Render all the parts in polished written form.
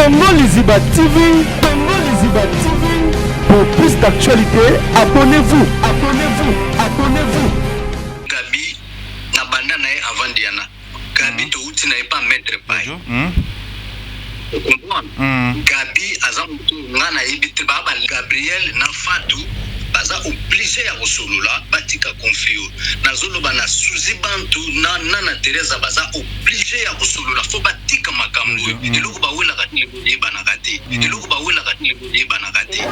Congo Liziba TV, Congo Liziba TV. Pour plus d'actualités, abonnez-vous, abonnez-vous, abonnez-vous. Gabi na banda na ye avant Diana. Gabi touti na ye pa maître pai. Comprendre? Gabi aza motu nga nayebi te ba ba Gabriel na Fatou baza oblige ya kosolola batika conflit oyo. Nazoloba na Suzy Bantu na Nana Teresa baza oblige ya kosolola fo batika makambo oyo. Eloko bawelaka te eyebanaka te. Eloko bawelaka te eyebanaka te.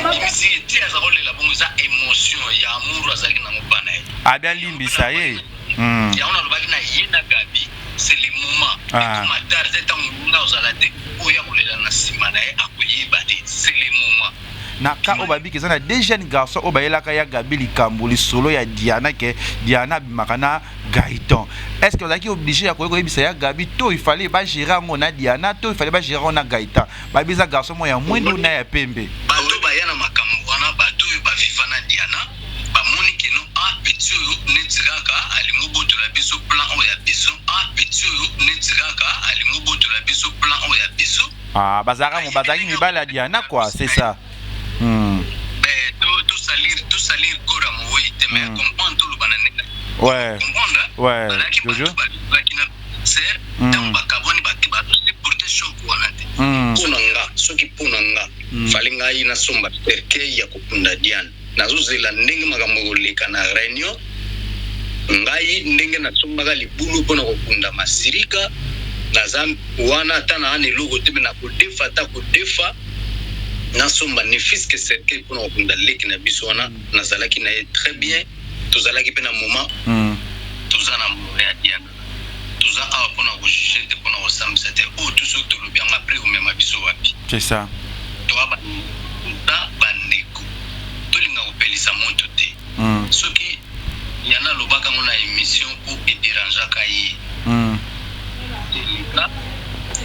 Nayebisi ye ti aza kolela bongo eza emotion ya amour azalaki nango mpa na ye. Abi alimbisa ye. Yango nalobaki na ye na Gaby c'est le moment ekoma tard te tango moninga akozala te oyo akolela na sima na ye akoyeba te c'est le moment. Na cas oyo babiki eza na deux jeunes garçons oyo bayelaka ya Gaby likambo lisolo ya Diana ke Diana abimaka na Gaëtan. Est-ce que bazalaki oblige ya koya koyebisa ya Gaby to il fallait ba gerer yango na Diana to il fallait ba gerer yango na Gaëtan? Babi eza garçon moko ya mwindu na ya pembe. Bato baya na makambo wana bato oyo ba viva na Diana bamoni que non ah petit oyo neti kaka alingi obotola biso plan oyo ya biso ah petit oyo neti kaka alingi obotola biso plan oyo ya biso. Ah bazalaka bazalaki mibali ya Diana quoi c'est ça. Ben to to salir to salir corps ya moweyi te mais comprendre toloba na ndenge Ouais. comprendre Ouais. bazalaki Jojo. bato balobaki na sœur ntango bakabwani bato bazo supporter choc wana te. Mpo na nga soki mpo na nga fallait ngai nasomba cercueil ya kokunda Diane nazozela ndenge makambo ekoleka na reunion ngai ndenge nasombaka libulu mpo na kokunda Masirika naza wana ata naa na eloko te me nakodefa ata kodefa nasomba ne fût-ce que cercueil mpo na kokunda leki na biso wana nazalaki na ye très bien tozalaki mpe na moment toza na mort ya Diana toza awa mpo na ko juger te mpo na kosambisa te oyo tout soki tolobi yango après ekomema biso wapi? C'est ça. Toza toza bandeko tolinga kopelisa moto te soki Yana alobaka yango na emission mpo e derangeaka ye eleka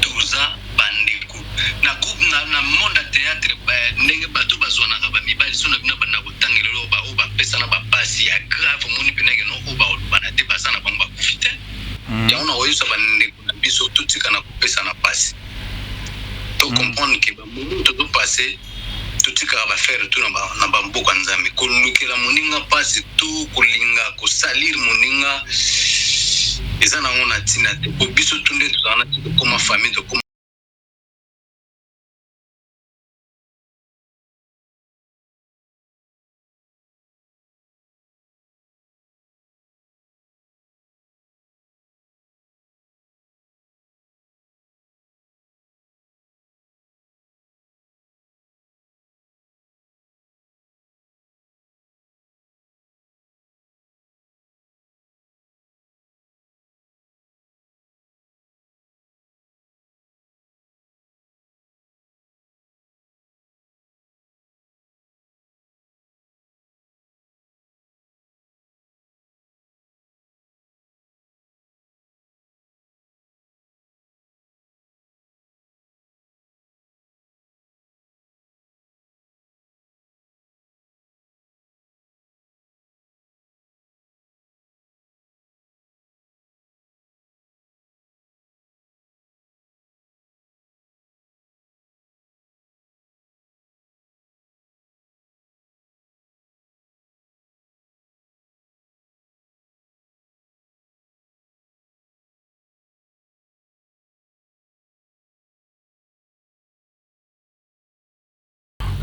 toza bandeko na groupe na, na monde ya theatre ba, ndenge bato bazwanaka ba mibali so na bino banda kotangela eloko ba oyo bapesana ba pasi ya grave omoni mpena keno oyo bakolobana te baza na bango bakufi te yango na koyebisa bandeko na biso totika na kopesana pasi to comprendre ke ba moment tozo passe totikaka ba faire tout na ba mboka nzambe kolukela moninga pasi to kolinga kosalir moninga eza nango na ntina te po biso tu nde tozala na ti tokoma famille tokoma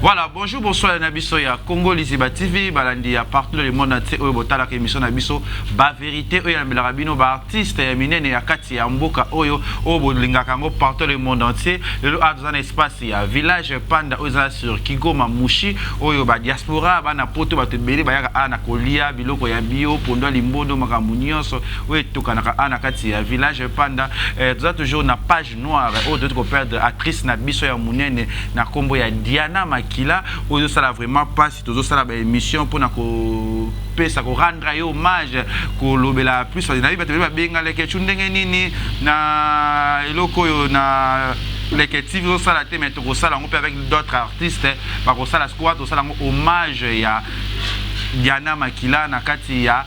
Voilà, bonjour, bonsoir na biso ya Congo Liziba TV, balandi ya partout dans le monde entier oyo botalaka émission na biso ba vérité oyo yambelaka bino ba artiste ya minene ya kati ya mboka oyo oyo bolingaka yango partout dans le monde entier. Lelo awa toza na espace ya village Panda oyo eza sur Kigoma Mushi oyo ba diaspora bana poto bato ebele bayaka awa na kolia biloko ya bio, pondu ya limbondo, makambo nyonso oyo etokanaka awa na kati ya village Panda. Eh, toza toujours na page noire oyo toyoti ko perdre actrice na biso ya munene na kombo ya Diana Makila oyo ezosala vraiment pasi tozosala ba émission pona kopesa ko rendre ye hommage kolobela plus nayebi bato ebele babenga leketchou ndenge nini na eloko oyo na Leke TV osala te, mais tokosala yango mpe avec d'autres artistes bakosala. Sikoyo tosala yango hommage ya Diana Makila na kati ya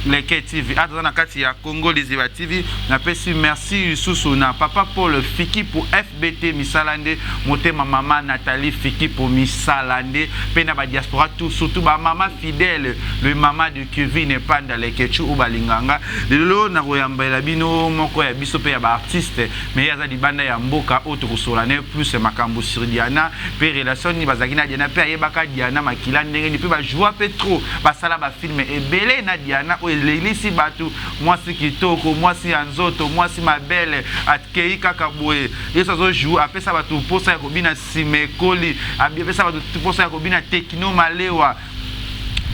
Leke TV. Ata na kati ya Congo Liziba TV, napesi merci lisusu na papa Paul Fikipo, FBT misala nde motema, mama Nathalie Fikipo misala nde, mpe na badiaspora tout, surtout bamama fidèle, le mama de Kevin Epanda Lekechu oyo balinganga. Lelo nakoyambela bino moko ya biso mpe ya baartiste, mais ye aza libanda ya mboka, oyo tokosola ne plus makambo sur Diana mpe relation nini bazalaki na Diana, mpe ayebaka Diana Makila ndenge nini, mpe bajoua mpe trop, basala bafilm ebele na Diana oyo elelisi bato. Mwasi kitoko, mwasi ya nzoto, mwasi mabele, akei kaka boye, yesu azojoue, apesa bato mposa ya kobina nsima ekoli, apesa bato mposa ya kobina tekino malewa.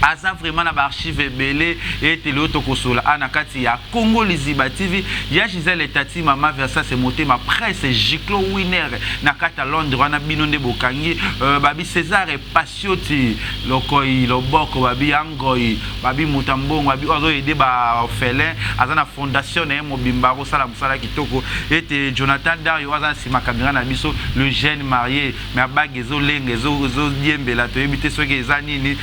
Aza vraiment na baarchive ebele ete lelo tokosola a na kati ya Congo Liziba TV. Ya Gisele Tati, mama Versase, motema presse Giclo Winner na kati ya Londres wana, bino nde bokangi. Babi César Pasioti Lokoi Loboko, babi Yangoi, babi moto mbongo, babi oyo azoyede baorphelin, aza na fondation na ye mobimba, akosala mosala kitoko. Ete Jonathan Dario aza na nsima caméra na biso, le jeune marié, mais abage ezolenga, ezodiembela, toyebi te soki eza nini.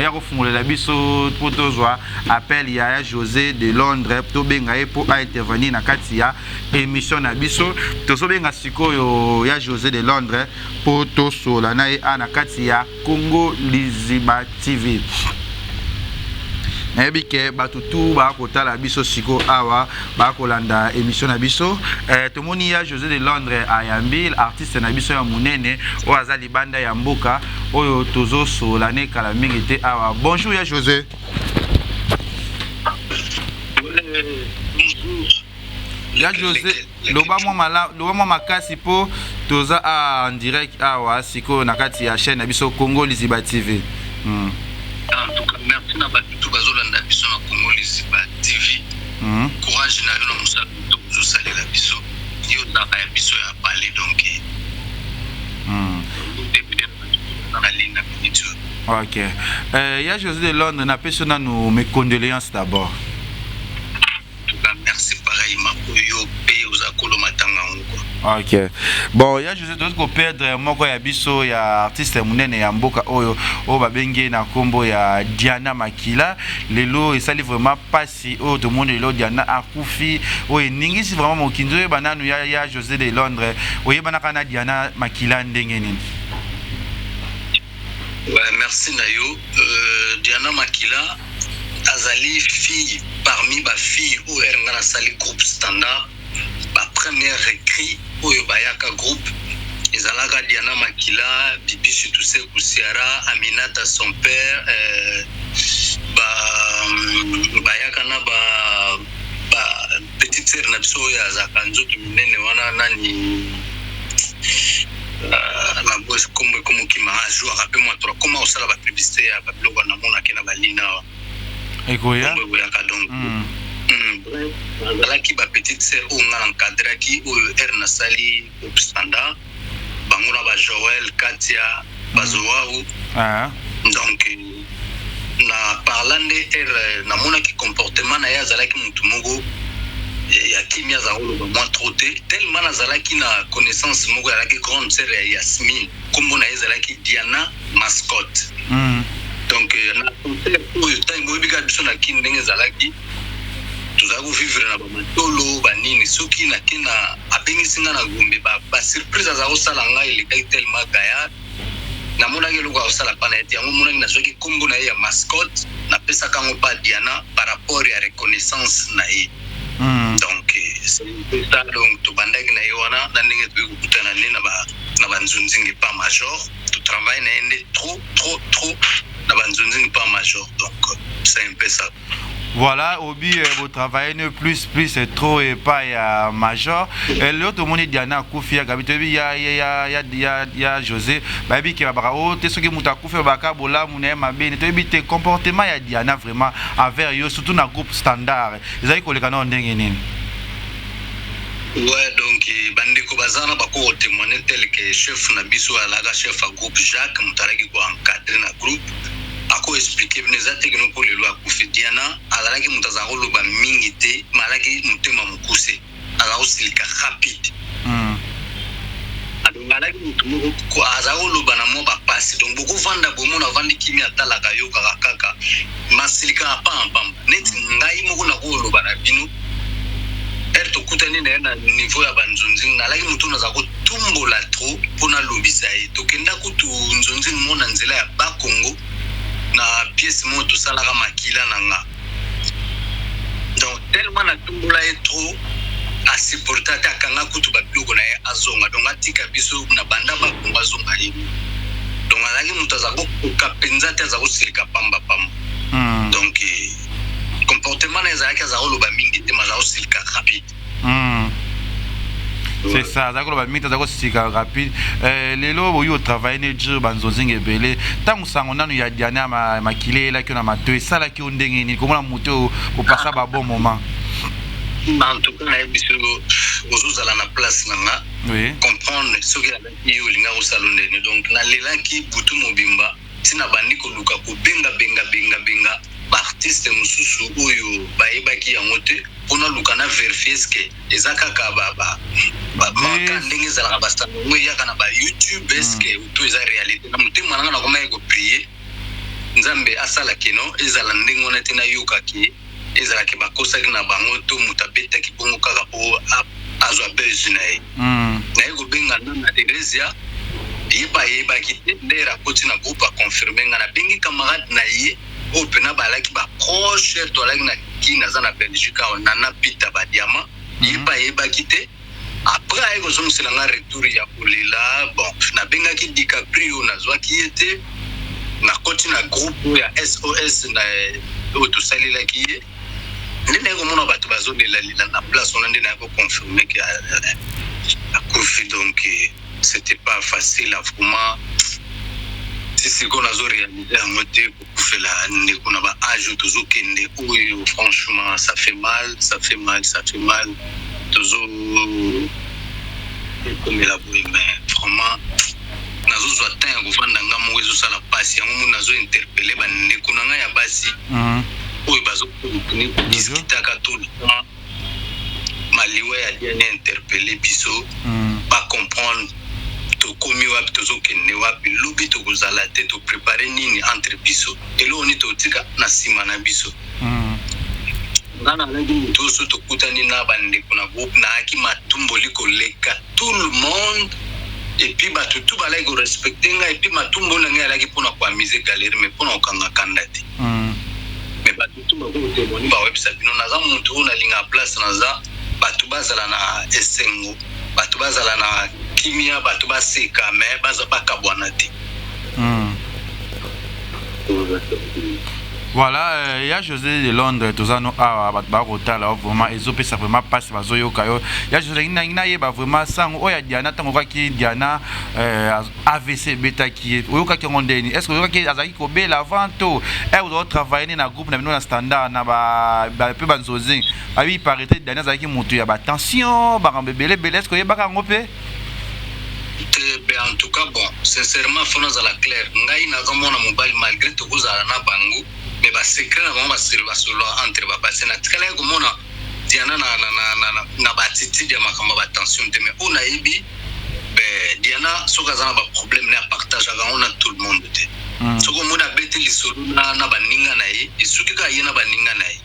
Ya kofungolela biso mpo tozwa appel ya José de Londres, tobenga ye mpo aintervenir na kati ya émission na biso. Tozobenga sikoyo ya José de Londres mpo tosola na ye a na kati ya Congo Liziba TV. Nayebi ke bato tu bakotala biso sikoyo awa, bakolanda émission na biso. Tomoni ya José de Londres ayambi artiste na biso ya monene oyo aza libanda ya mboka, oyo tozosola ne kala mingi te awa. Bonjour ya José. Bonjour. Ya José, loba mwa makasi mpo toza en direct awa sikoyo na kati ya chaîne na biso Congo Liziba TV. En tout cas, merci na bato tu bazolanda biso na Congo Liziba TV. Courage na yo na mosala to ozosalela biso. Yo ozalaka ya biso ya pale, donc na ligne na minute oyo. Ok, ya José de Londres, napesi yo nanu mes condoléances d'abord. En tout cas, merci pareillement, oyo mpe oza kolo matanga yango quoi. Ok, bon, ya José, tozi koperdre moko ya biso ya artiste monene ya mboka oyo, oyo babengi ye na nkombo ya Diana Makila. Lelo esali vraiment mpasi oyo tomoni lelo Diana akufi, oyo eningisi vraiment mokinzi. Oyeba nanu ya José de Londres, oyebanaka na Diana Makila ndenge nini? Ouais, merci na yo. Diana Makila azali fille parmi bafille oyo ere nga nasali groupe Standard. Bapremière recrue oyo bayaka groupe ezalaka Diana Makila, Bibi Sutuseku, Siara, Aminata son père, ba, bayaka na ba petite sœur na biso oyo azalaka nzoto minene wana, nani na bosi kombo ekomokima, azwaka mpe mwa tro koma kosala bapublicité ya babiloko namonaki na balina awa. Ekoya. Kombo ekoyaka, donc bazalaki bapetite sœur oyo nga na encadraki, oyo ere nasali groupe Standard, bango na bajoel Katia Bazoau. Donc na parla nde ere namonaki comportement na ye, azalaki motu moko ya kimia, aza koloba mwa trop te, tellement nazalaki na connaissance moko, azalaki grande sœur ya Yasmine, nkombo na ye ezalaki Diana Mascotte. Donc na concert oyo, ntango boyebi kaka biso na Kini ndenge ezalaki, tozalaki kovivre na bamatolo banini. Soki nake na abengisi nga na Gombe, basurprise aza kosala ngai elekaki tellement gaillard, namonaki eloko ya kosala mpa na ye te. Yango monaki nazwaki nkombo na ye ya Mascotte, napesaka yango mpa Diana par rapport ya reconnaissance na ye. Donc c'est un peu ça. Donc tobandaki na ye wana na ndenge toyei kokutana nde na banzunzingi pa major, totravaille na ye nde trop trop trop na banzunzingi pa major. Donc c'est un peu ça. Voilà, obi botravaille ne plus plus trop epai ya major. Lelo tomoni Diana akufi. Ya Gabi, toyebi ya José, bayebi ke babaka o te soki moto akufi, babaka bolamu na ye mabe ne. Toyebi te comportement ya Diana vraiment envers yo, surtout na groupe Standard, ezali koleka nao ndenge nini? Ouais, donc bandeko baza na bako kotémoigne, tel que chef na biso alaka chef ya groupe, Jacques, moto alaki koencadre na groupe, akoexplike bino. Eza te kino mpo lelo akufi. Diana azalaki moto azala koloba mingi te, ma alaki motema mokuse, azala kosilika rapide. Alaki motu moko aza koloba na mwa bapasi. Donc bokovanda bomona, avandi kimi, atalaka yo kaka kaka masilikaka pambapamba. Neti ngai moko nakoloba na bino, ere tokutani na ye na niveau ya banzonzingi, nalaki motu naza kotumbola trop mpo nalobisa ye. Tokenda kutu nzonzingi mo na nzela ya Bakongo, na pièce moko tosalaka, Makila na nga. Donc tellement natumbola ye trop, asupporta te, akanga kutu babiloko na ye, azonga. Donc atika biso na banda Bakongo, azonga ye. Donc azalaki moto aza kokoka mpenza te, aza kosilika pambapamba. Donc comportement na ezalaki, aza koloba mingi te, ma aza kosilika rapide. C'est ça, aza koloba mingi te, aza kosilika rapide. Lelo oyo otravaille ne dur, banzonzinga ebele, ntango sango nanu ya Diana ya Makili eyelaki yo na mato, esalaki yo ndenge nini komona moto oyo kopasa ba bon moment? En tout cas, nayebi biso ozozala na place na nga, comprendre soki alaki yo, olinga kosala ndeni. Donc nalelaki butu mobimba, ntina bandi koluka kobenga benga benga benga baartiste mosusu oyo bayebaki yango te, mpona luka na vérifier est-ce eza kaka maka ndenge ezalaka, basango yango eyaka na baYouTube, est-ce to eza réalité. Na motema nanga nakomaki koprier Nzambe asala keno ezala ndenge wana te, nayokaki ezalaki bakosaki na bango to moto abetaki bongo kaka mpo azwa buzz na ye. Naye kobenga nana Theresia, ye mpe ayebaki te. Ndere akoti na groupe, aconfirme nga. Nabengi camarade na ye oyo mpena balaki baproche, to alaki na Kini, aza na Belgique awa, Nana Pita Badiama, ye mpe ayebaki te. Après aye kozongisela nga retour ya kolela. Bon, nabengaki Dicaprio, nazwaki ye te. Nakoti na groupe ya SOS na oyo tosalelaki ye, nde naye komona bato bazolelalela na place wana, nde naye koconfirme ke akufi. Donc c'était pas facile vraiment. Ti sikoyo nazoréalise yango te, kokufela ndeko na baage oyo tozokende oyo, franchement ça fait mal, ça fait mal, ça fait mal. Tozo ekomela boye, mais vraiment nazozwa temps ya kovanda nga moko, ezosala mpasi. Yango moni nazointerpeller bandeko na ngai ya basi oyo bazokontinue kodiskutaka tout le temps. Maliwa ya Diane interpeller biso, bacomprendre tokomi wapi, tozokende wapi, lobi tokozala te, toprépare nini entre biso, eloko nini totika na nsima na biso. Nga nalaki moto oyo so tokutani na bandeko na groupe, nayaki matumboli koleka tout le monde, et puis bato tu balaki korespecte ngai. Et puis matumboli na ngai alaki mpona koamuser galerie, mais mpona kokanga kanda te. Mais bato tu bakotémoigne, bawebisa bino, naza moto oyo nalingaka place naza, bato bazala na esengo, bato bazala na kimia, bato baseka, mais baza bakabwana te. Voilà, ya José de Londres, toza no awa, bato bakotala yo, vraiment ezopesa vraiment mpasi, bazoyoka yo. Ya José, nangi nayeba vraiment sango oyo ya Diana. Ntango okaki Diana AVC ebetaki ye, oyokaki yango ndeni? Est ce que oyokaki azalaki kobela avant to ere ozala travaille ne na groupe na bino na Standard na mpe banzonzing babi parité, Diana azalaki moto ya batension, makambo ebele ebele, est ce que oyebaka yango mpe? Te be, en tout cas, bon, sincèrement, faut nazala clair. Ngai naza mwana mobali, malgré tokozala na bango, mais basecret na bango basolola entre babasi. Natikalaki komona Diana na baattitude ya makambo ya batension te. Mais oyo nayebi be, Diana soki aza na baproblème ne, apartageaka yango na tout le monde te. Soki omoni abeti lisolo na baninga na ye, esuki kaka ye na baninga na ye.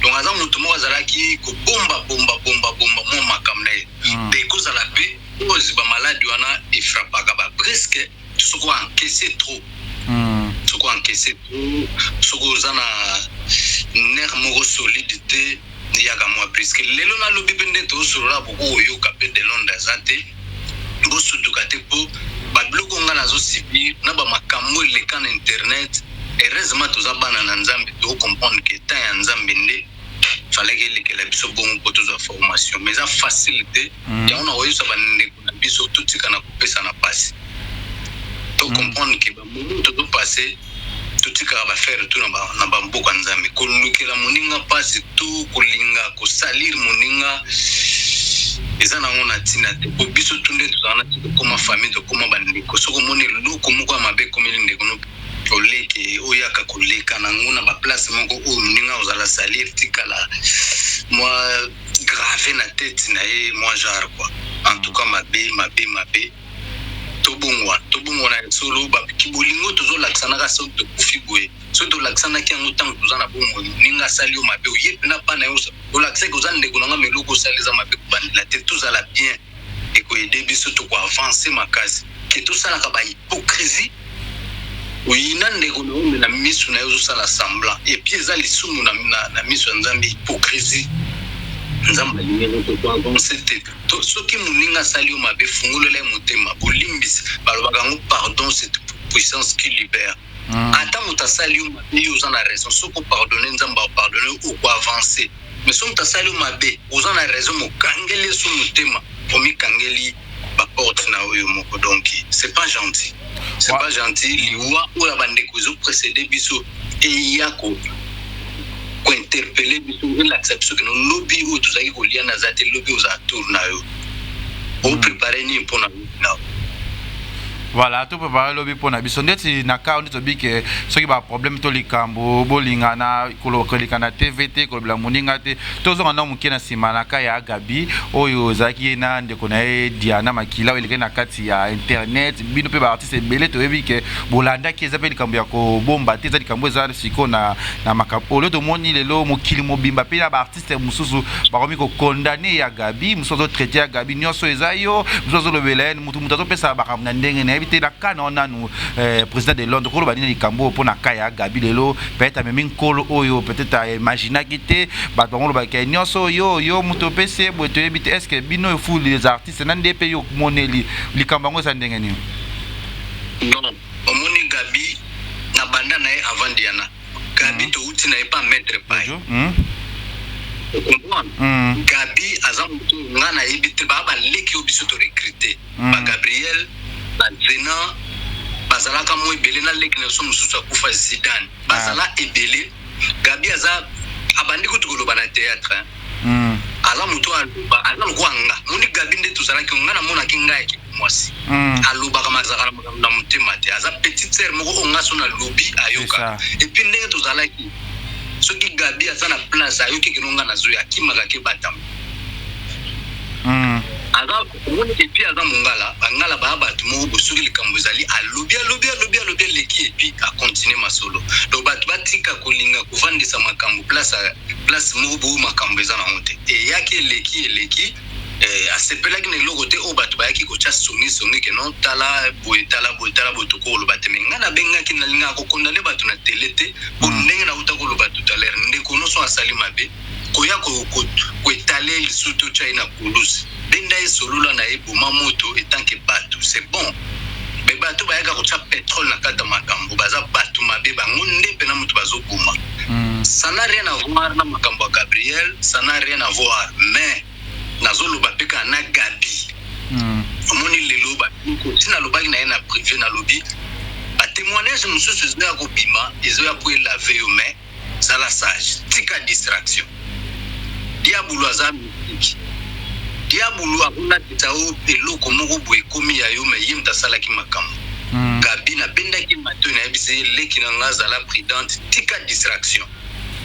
Donc aza moto moko azalaki kobomba bomba bomba bomba mwa makambo na ye. Mpe ekozala mpe oyo bamaladi wana efrappaka bapresque, soki oencaisse trop, soki oencaisse trop, soki oza na nerf moko solide te, yaka mwa presque. Lelo nalobi mpe nde tozosolola, boko koyoka mpe de Londres aza te, bosutuka te, mpo babiloko nga nazosubir na bamakambo eleka na internet. Heureusement toza bana na Nzambe, tokocomprendre ke temps ya Nzambe nde falaki elekela biso bongo mpo tozwa formation, mais eza facile te. Yango na koyebisa bandeko na biso, totika na kopesa na pasi, tocomprendre ke bamomo tozopasse, totikaka bafere tu na bamboka Nzambe. Kolukela moninga mpasi to kolinga kosalir moninga eza nango na ntina te, po biso tu nde tozala na ti, tokóma famille, tokóma bandeko. Soki omoni eloko moko ya mabe ekomeli ndeko no, oleke oyaka koleka nango na baplace moko oyo moninga ozala salir, tikala mwa grave na tete na ye, mwa genre quoi. En tout cas, mabe mabe mabe. Tobongwana, tobongwana ya solo. Bolingo tozolakisanaka soki tokufi boye, soki tolakisanaki yango ntango toza na bomoi, ndenge asali yo mabe, oye mpena mpa na yo, olakisaki oza ndeko na nga, ma eloko osali eza mabe, kobandela te. Tozala bien, ekoaider biso tokoavancer makasi ke tosalaka bahypocrisie. Oyina ndeko na yo, me na miso na yo ozosala semblant, et puis eza lisumu na miso ya Nzambe. Hypocrisie, Nzambe alingi yango, tokoavancer te. Soki moninga asali yo mabe, fungolela ye motema, bolimbisi. Balobaka yango, pardon, c'est puissance qui libère. Ata moto asali yo mabe, yo oza na raison, soki opardonner, Nzambe apardonner, okoavancer. Mais soki moto asali yo mabe, oza na raison, mokangeli ye so motema, omikangeli baporte na oyo moko. Donc c'est pas gentil, c'est pas gentil. Liwa oyo ya bandeko ezoprécéder biso, eya ko kointerpeller biso, elakisa biso keno lobi oyo tozalaki kolia naza te, lobi ozala tour na yo. Oprépare nini mpona na yo? Voilà, toprépare lobi mpona biso. Ndeti na ka nde tobi ke soki baproblème to likambo, bolingana, koleka na TV te, kolobela moninga te. Tozonga na moke na nsima na ka ya Gabi oyo ezalaki ye na ndeko na ye Diana Makila, oyo elekaki na kati ya internet. Bino mpe baartiste ebele toyebi ke bolandaki. Eza mpe likambo ya kobomba te, eza likambo eza sikoyo na makambo oyo tomoni lelo, mokili mobimba mpe na baartiste mosusu bakomi kocondamner ya Gabi, mosusu azotraiter ya Gabi nyonso eza yo, mosusu azolobela ye, motu motu azopesa makambo na ndenge nayebi te. Na ka na nanu, président de Londres, koloba nini likambo oyo mpo na ka ya Gabi lelo? Peut-être amemi nkolo oyo peut-être aimaginaki te. Bato bango olobaka nyonso yo yo moto opesi ye boye, toyebi te. Est ce que bino efu les artistes na nde mpe yo moneli likambo yango eza ndenge nini? Non, omoni, Gabi na banda na ye avant Diana. Gabi touti na ye pa maître pai. Ocomprendre? Gabi aza motu nga nayebi te. Baa baleki oyo biso torecruter, bagabriel, bazena, bazalaka mo ebele na leki na biso mosusu akufa, Zidane, bazala ebele. Gabi aza abandi kutu koloba na théâtre. Aza motu aloba, aza lokola nga. Moni Gabi nde tozalaki, nga namonaki ngai yaki mwasi. Alobaka, mazalaka na makambo na motema te. Aza petite sœur moko oyo nga so nalobi, ayokaka. Et puis ndenge tozalaki, soki Gabi aza na place, ayoki keno nga nazoyi, akimaka ke batama. Aza omoni, et puis aza mongala. Bangala baya bato moko boye, soki likambo ezali, alobi, alobi, alobi, alobi, eleki, et puis acontinuer masolo. Donc bato batika kolinga kovandisa makambo place place moko boyo. Makambo eza nango te, eyaki, eleki, eleki. Asepelaki na eloko te oyo bato bayaki kotya songisongi keno tala boye, tala boye, tala boye. Tokoloba te, me ngai nabengaki, nalingaka kocondamner bato na tele te, po ndenge nauta koloba tout à l'heure, ndeko nyonso asali mabe, koya koétaler lisusu, totya ye na kulusi, benda ye, solola na ye, boma moto etanke bato, c'est bon. Me bato bayaka kotya pétrole na kati ya makambo, baza bato mabe, bango nde mpena moto bazoboma. Ça n'a rien à voir na makambo ya Gabriel, ça n'a rien à voir. Mais nazoloba mpe kaka na Gabi. Omoni lelo ntina alobaki na ye na privé, nalobi batémoignage mosusu ezoya kobima, ezoya po elaver yo, mais zala sage, tika distraction. Diabulu aza mystique. Diabulu akolatisa yo eloko moko boye, ekomi ya yo, me ye moto asalaki makambo. Gabi nabendaki matoi, nayebisi ye: leki na nga, azala prudente, tika distraction.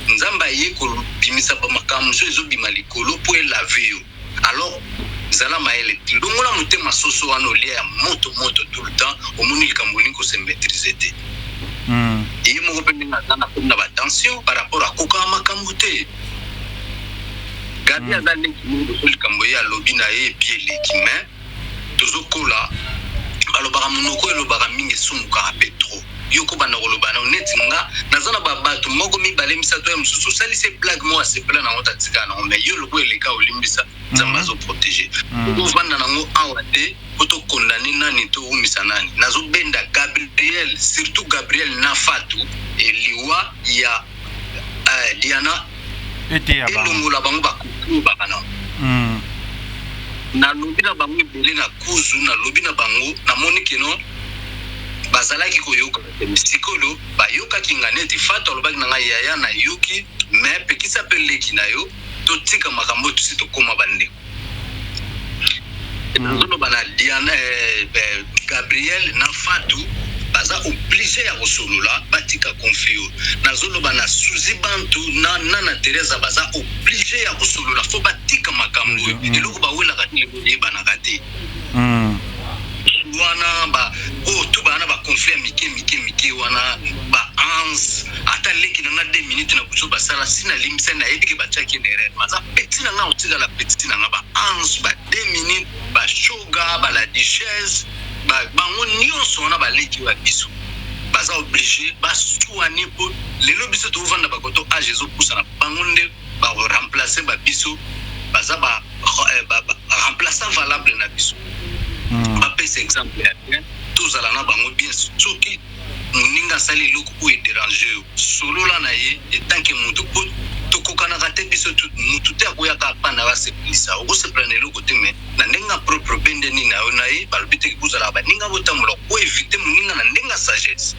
Nzambe aye kobimisa bamakambo mosusu ezobima likolo mpo elaver yo. Alors zala mayele, longola motema soso wana olia ya moto moto tout le temps. Omoni likambo olingi kose maîtriser te. Ye moko mpe ndenge aza na komi na batension par rapport akokaka makambo te. Gabi aza leki moko so likambo ye alobi na ye, et puis eleki. Mais tozokola, balobaka monoko elobaka mingi, esumukaka mpe trop. Yo kobanda koloba na neti nga naza na babato moko, mibale, misato ya mosusu, osalisi blague moko, asepela nango, tatikala nango. Mais yo loko eleka, olimbisa, Nzambe azoprotéger. Ovanda nango awa te po tocondamner nani, towumisa nani. Nazobenda Gabriel, surtout Gabriel na Fatu, eliwa ya Diana elongola bango, bakobaka na nalobi na bango ebele na kuzu, nalobi na bango, namoni keno bazalaki koyoka te. Sikoyo bayokaki nga neti Fatu alobaki na ngai: yaya, nayoki, mais pekisa mpe leki na yo, totika makambo oyo, tosi tokóma bandeko. Nazoloba na Diana, Gabriel na Fatu baza obligé ya kosolola, batika conflit oyo. Nazoloba na Suzi Bantu na Nana Teresa, baza obligé ya kosolola, fo batika makambo oyo. Eloko bawelaka te, yebanaka te. Wana ba oyo tu baa na baconflit ya mike mike mike wana, baanse ata leki na nga 2 minutes na buso basala si nalimbisa, nayebi ke batiaki na erreur. Aza petit na nga, otikala petit na nga. Baanse ba 2 minutes, bashoga, bala duchesse, bango nyonso wana baleki oyo ya biso, baza obligé baswani, mpo lelo biso tovanda bakoto, age ezopusana, bango nde baremplace babiso, baza ba remplaçant valable na biso. Bapesa exemple ya bien, tozala na bango bien. Soki moninga asali eloko oyo edérange yo, solola na ye etanke moto, po tokokanaka te biso. Motu te akoyaka apanda basepelisa, okosepela na eloko te, mais na ndenge ya propre bende nini na yo na ye. Balobi teke bozalaka baninga, botambola koéviter moninga na ndenge ya sagesse.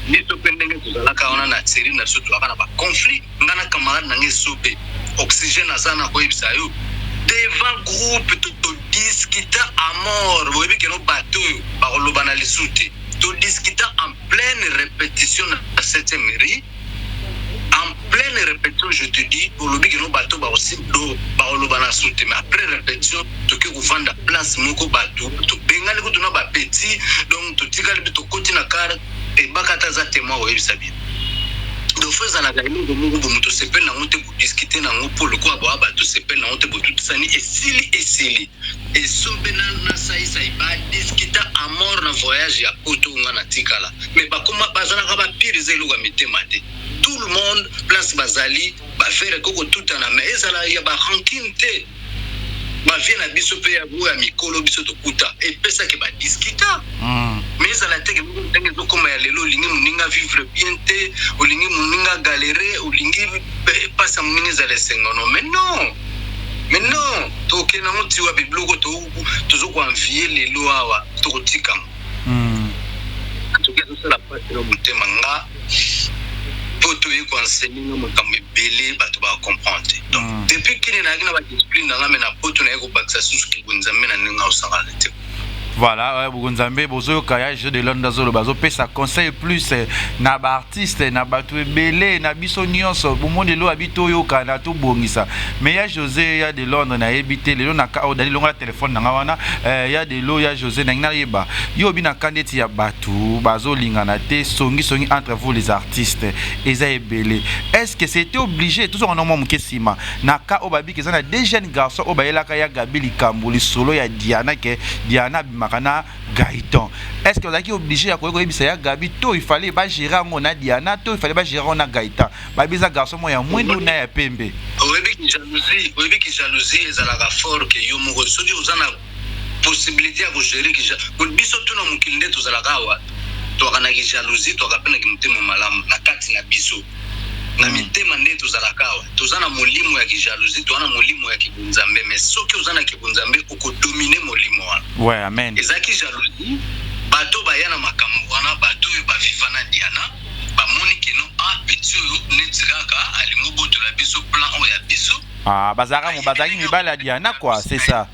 Biso mpe ndenge tozalaka wana na série na biso, tozalaka na baconflit. Nga na camarade na ngai Esobe Oxygène, aza na koyebisa yo devant groupe, todiscuta à mort. Boyebi keno bato oyo bakoloba na lisu te. Todiscuta en pleine répétition na 7e rue, en pleine répétition, je te dis. Olobi keno bato bakoloba na su te, mais après répétition toke kovanda place moko, bato tobengani kutu na bapetits. Donc totikali mpe tokoti na car, ebaka ata aza témoin koyebisa bino. Donc faut ezalaka eloko moko bo moto osepeli nango te, bodiscuter nango, mpo lokola boya bato osepeli nango te, botutisani, esili, esili. Esobe na Saisai badiscuta à mort na voyage ya poto. Nga na tikala, mais bakoma bazalaka bapire, eza eloko ya mitema te. Tout le monde place bazali bafere kokotutana, mais ezala ya barancune te. Bavie na biso mpe oyo ya mikolo biso tokuta epesaki badiscuta, mais ezala teke ndenge ezokóma ya lelo. Olingi moninga vivre bien te, olingi moninga galère, olingi mpasi ya moninga ezala esengo. Non, mais non, mais non, tokende yango ti wapi? Biloko tozokoenvier lelo awa, tokotikama. Toki ezosala mpasi na motema nga, mpo toye koenseigner nga makambo ebele, bato bacomprendre te. Donc depuis kini nayaki na badiscipline na nga, mais na poto naye kobakisa susu kibonzambe na ndenge osakana te. Voilà, bonzambe bozoyoka ya Jeu de Londres azoloba, azopesa conseil plus na baartiste, na bato ebele, na biso nyonso. Bomoni lelo abi toyokana, tobongisa. Mais ya José ya de Londres, nayebi te lelo na oyo dali longola telefone na nga wana. Ya delo ya José, nangi nayeba yo obi na ka ndeti ya bato bazolingana te, songisongi entre vous les artistes eza ebele. Est ce que c'était obligé tozonga na mwa moke nsima na ka oyo babiki eza na deux jeunes garçons oyo bayelaka ya Gabi likambo lisolo ya Diana, ke Diana abimaka na Gaëtan? Est ce que bazalaki obligé ya koyeba koyebisa ya Gabi, to il fallait bagérer yango na Diana, to il fallait bagérer yango na Gaëtan? Babi eza garçon moko ya mwindu na ya pembe. Oyebi ki jalousie ezalaka fort ke yo moko soki oza na possibilité ya kogérer. Biso tuna mokili nde tozalaka awa, twaka na kijalousie, twaka mpe na kimotema malamu na kati na biso na mitema. Nde tozalaka awa, toza na molimo ya kijalousie, toza na molimo ya kibunzambe, mais soki oza na kibunzambe, okodominer molimo wana. Ouais, amen. Ezalaki jalousie. Bato baya na makambo wana, bato oyo baviva na Diana, bamoni keno a petit oyo neti kaka alingi obotola biso plan oyo ya biso. Ah, bazalaka, bazalaki mibali ya Diana quoi, c'est ça.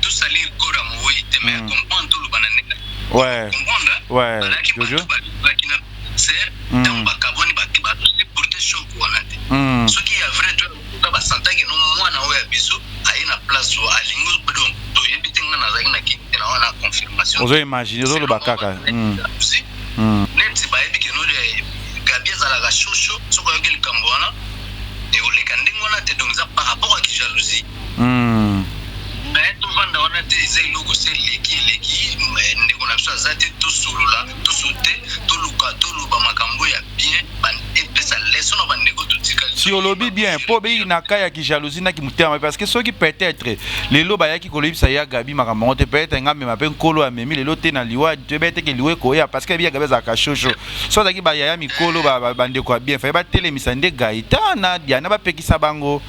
Tosalir corps ya mowei te, mais comprendre, toloba na ndenge comprendre. Bazalaki bato balibaki na ser ntango bakabwani, bazosupporter choc wana te. Soki ya vrai to basantaki no mwana oyo ya biso aye na place oyo alingi, donc toyebi te. Nga nazalaki na kini te na wana confirmation. Ozoimagine, ozoloba kaka. Neti bayebi keno Gabi ezalaka shosho, soki oyoki likambo wana ekoleka ndenge wana te. Donc eza par rapport à jalousie. Mais tovanda wana te, eza eloko se eleki, eleki. Ndeko na biso aza te, tosolola, toso te, toluka toloba makambo ya bien, epesa leçon na bandeko totikali. Si olobi bien, mpo obeyi na ka ya kijalousie na kimotema, parce que soki peut-être lelo bayaki koloyebisa ya Gabi makambo yango te, peut-être nga mema mpe nkolo amemi lelo te na liwa, toyebi te ke liwa ekoya, parce que yebi ya Gabi azalaka shosho. So azalaki bayaya mikolo, bandeko ya bien, faye batelemisa nde Gaëtan na Diana, bapekisa bango.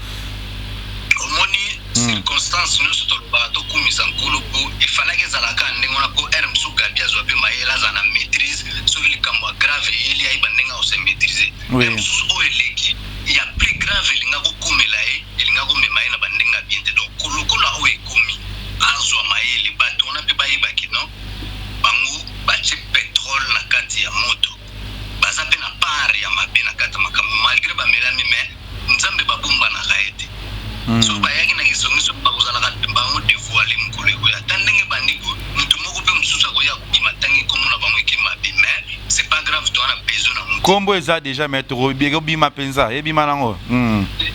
Omoni, circonstance nyonso tolobaka, tokumisa nkolo, mpo efalaki ezalaka ndenge wana, mpo ere mosusu Gabi azwa mpe mayele, aza na maîtrise. Soki likambo ya grave eyeli, ayeba ndenge akose maîtrise. Mosusu oyo eleki ya plus grave elinga kokomela ye, elinga komema ye na bandenge ya bien te. Donc lokola oyo ekomi, azwa mayele. Bato wana mpe bayebaki no bango batie pétrole na kati ya moto, baza mpe na part ya mabe na kati ya makambo, malgré bamelami, mais Nzambe babombanaka ye te. Soki bayaki na kisongi, soki bakozalaka bango Kombo eza déjà, mais tokobima mpenza, ebima nango. Te,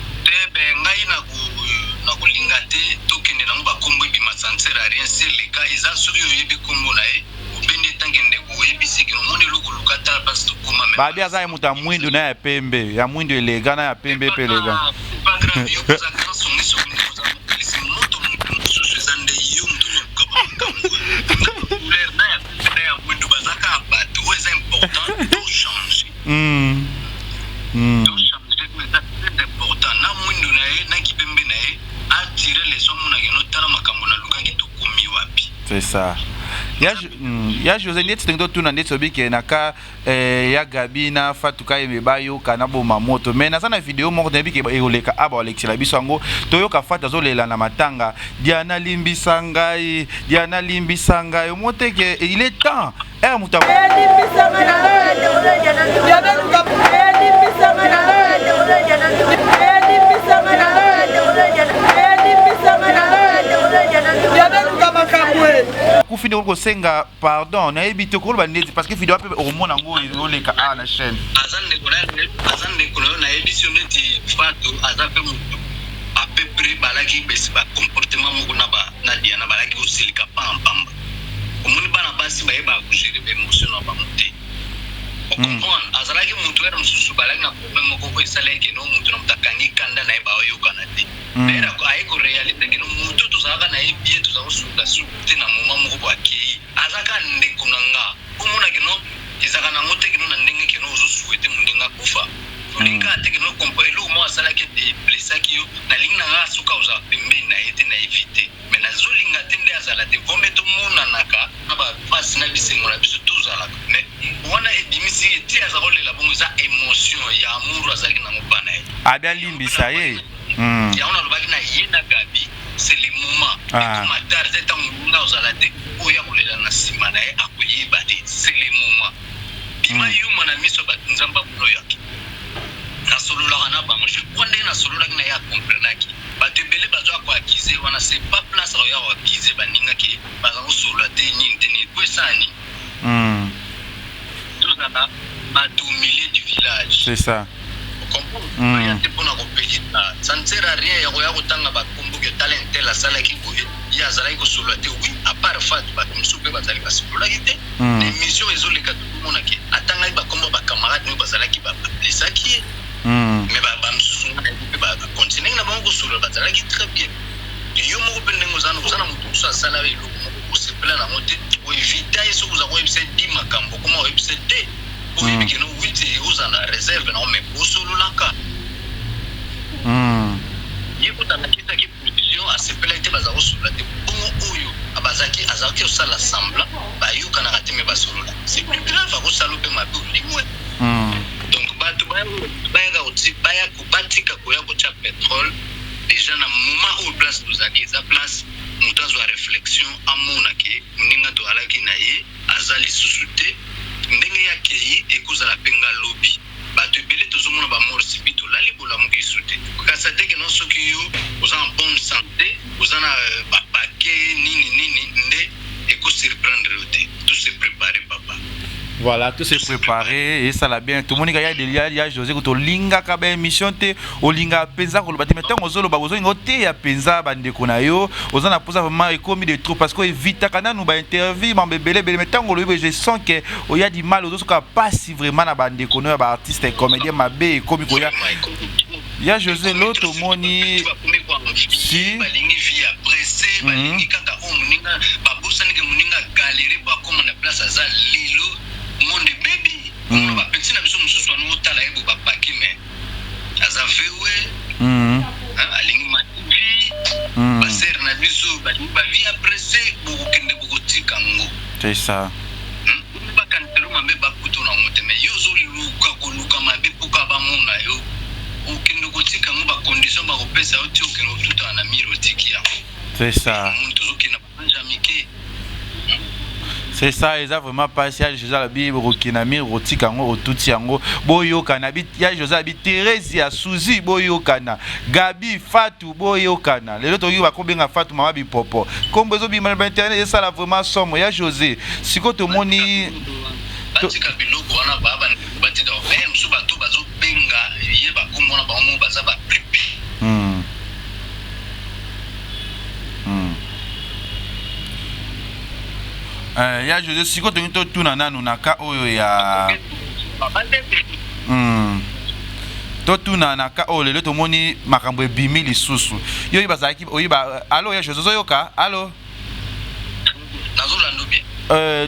be ngai nakolinga te tokende nango, bakombo ebima, ça ne sert à rien. C'est le cas, eza soki oyebi kombo na ye, obendi etanke ndeko, oyebisi ke omoni eloko, oluka, tala mpasi tokóma. Babi aza ye moto ya mwindu na ya pembe, ya mwindu elega na ya pembe mpe elega. C'est pas grave, yo koza grand songisongi, nde oza mokelisi moto. Moto mosusu eza nde yo moto ozoluka bamakambo na couleur na ya pembe na ya mwindu, baza kaka bato. Oyo eza important, tochange. Tochange, eza très important. Na mwindu na ye, na kipembe na ye, atire leçon, amonake notala makambo nalukaki, tokomi wapi. C'est ça. Ya José, ndeti ndenge totuna, ndeti obi ke na ka ya Gabi na Fatou Kayembe bayoka na boma moto, mais naza na video moko, nayebi ke ekoleka aba balekisela biso yango, toyoka Fatu azolela na matanga: "Diana, limbisa ngai, Diana, limbisa ngai." Omo te ke il est temps ere moto. Limbisanga na ngai, Diana, luka, limbisanga na ngai, limbisanga na ngai, limbisanga na ngai, Diana, luka makambo e. Akufi, ndenge kosenga pardon, nayebi te koloba ndeti, parce que video mpe okomona yango oleka awa na chaîne. Aza ndeko na ye, aza ndeko na yo. Nayebisi yo, neti Fatu aza mpe motu à peu près balaki besi bacomportement moko na Diana, balaki kosilika pampamba. Omoni, bana basi bayebaka kogérer baémotion na bango te, ocomprendre? Azalaki motu ere mosusu balaki na problème moko oyo esalaki keno motu na moto akangi kanda na ye, baoyokana te. D'ailleurs, aye koréaliser keno motu tozalaka na ye bien, toza kosuka suku te. Na moment moko bo akei, aza kaka ndeko na nga. Omona keno ezalaka nango te, keno na ndenge keno ozosouhaiter mondenge akufa, olingi kaka te keno kompo eloko moko asalaki ete blessaki yo. Nalingi na nga suka ozala pembeni na ye te, na évite, mais nazolinga te nde azala te. Vombe tomonanaka na bapasi na bisengo na biso, tozalaka. Mais wana ebimisi ye ti aza kolela bongo, eza émotion ya amour azalaki nango mpa na ye. Abi alimbisa ye. Yango nalobaki na ye na Gabi, c'est le moment. Ekoma tard te, ntango nga ozala te, oyo akolela na nsima na ye akoyeba te. C'est le moment, bima yuma na miso ya bato. Nzambe amona oyo ake nasololaka na bango. Je crois ndenge nasololaki na ye, acomprenaki. Bato ebele bazwa koaccuser wana, c'est pas place oya koaccuser baninga ke baza kosolola te, nini te, nini po esala nini. Tozala bato au milieu du village. C'est ça. Oya te mpona kopekisa, ça ne sert à rien ya koya kotanga bakombo ke tala intel asalaki boye, ye azalaki kosolola te. Oui, à part Fat, bato mosusu mpe bazali basololaki te. Na émission ezoleka, tokomona ke atangaki bakombo bacamarade oyo bazalaki bablessaki ye. Mais bamosusu nga nayebi mpe bacontinue na bango kosolola, bazalaki très bien. Yo moko mpe ndenge oza na moto mosusu asala eloko moko, osepela nango te, oevita ye. Soki oza koyebisa di makambo koma oyebisa te, oyebi keno witi ozala na réserve nango, mais osololaka. Ye kuta alakisaki position, asepelaki te, baza kosolola te. Bongo oyo bazalaki, azalaki kosala semblant bayokanaka te, mais basolola, c'est plus grave. Akosala mpe mabe, olimwe. Donc bato bayaka batika koya kotya pétrole déjà na moment oyo. Place tozali eza place moto azwa réflexion, amona ke moninga toalaki na ye aza lisusu te. Ndenge yakei, ekozala mpe nga lobi. Bato ebele tozomona bamort subite, tolali bolamuki esu te. Kasi ateke no, soki yo oza en bonne santé, oza na bapake nini nini, nde ekosurprendre yo te. Tout se préparé, papa. Voilà, tout s'est préparé et ça l'a bien. Tout le monde ya ya José, ko tolingaka ba émission te, olinga mpenza koloba te, mais ntango ozoloba, ozolinga oteya mpenza bandeko na yo, oza na mposa vraiment ekomi de trop, parce que evitaka nanu bainterview mambo ebele ebele. Mais ntango olobi, je sens que oya du mal, ozosoka pasi vraiment na bandeko no ya baartiste comédien, mabe ekomi koya. Ya José, lo tomoni. Si balingi vie ya pressé, balingi kaka oyo moninga, babosaniki moninga galère po akóma na place aza lelo. Monde ebebi. Omona bapeti na biso mosusu wana, otala ye bo bapaki, mais aza vewe, alingi mativi. Basere na biso balingi bavie ya pressé, bokokende bokotika ngo. C'est ça. Bakaniselo mabe bakuta nango te, mais yo ozoluka koluka mabe mpoka bamona yo okende kotika yango, bacondition bakopesa yo ti okende otutana na mire, otiki yango. C'est ça. Moto ozokende banja mike. C'est ça, eza vraiment pasi. Ya José alobi bokokende mire, kotika yango, otuti yango, boyokana. Ya José abi Thérése ya Suzi, boyokana. Gabi, Fatu, boyokana. Lelo toyoki bakobenga Fatu mama bipopo, nkombo ezobima na bainternet, esala vraiment somo. Ya José, sikoyo tomoni Batika biloko wana, baa bandeko, batika. Nazomona bango moko baza ba plus Ya José, sikoyo tolingi totuna nanu na ka oyo ya totuna na ka oyo lelo tomoni makambo ebimi lisusu. Yo oyi bazalaki oyi ba. Allo, ya José, ozoyoka? Allo? Nazolanda bien.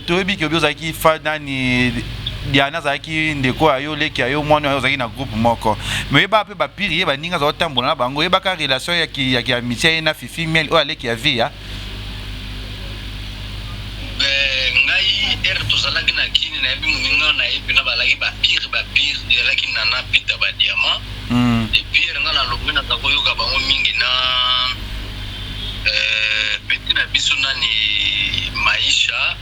Toyebi ke obi ozalaki fa nani, Diana azalaki ndeko ya yo, leki ya yo, mwana oyo ozalaki na groupe moko, mais oyebaka mpe bapiri ye, baninga aza kotambola na bango, oyebaka relation ya ki amitié ye na Fifi Miel oyo aleki ya vie ya Ngai ere tozalaki na Kini, nayebi moninga nayebi na bazalaki bapire, bapire ezalaki Nana Pita Badiama. Et puis ere ngai nalongwe, naza koyoka bango mingi na petit na biso nani, Maisha,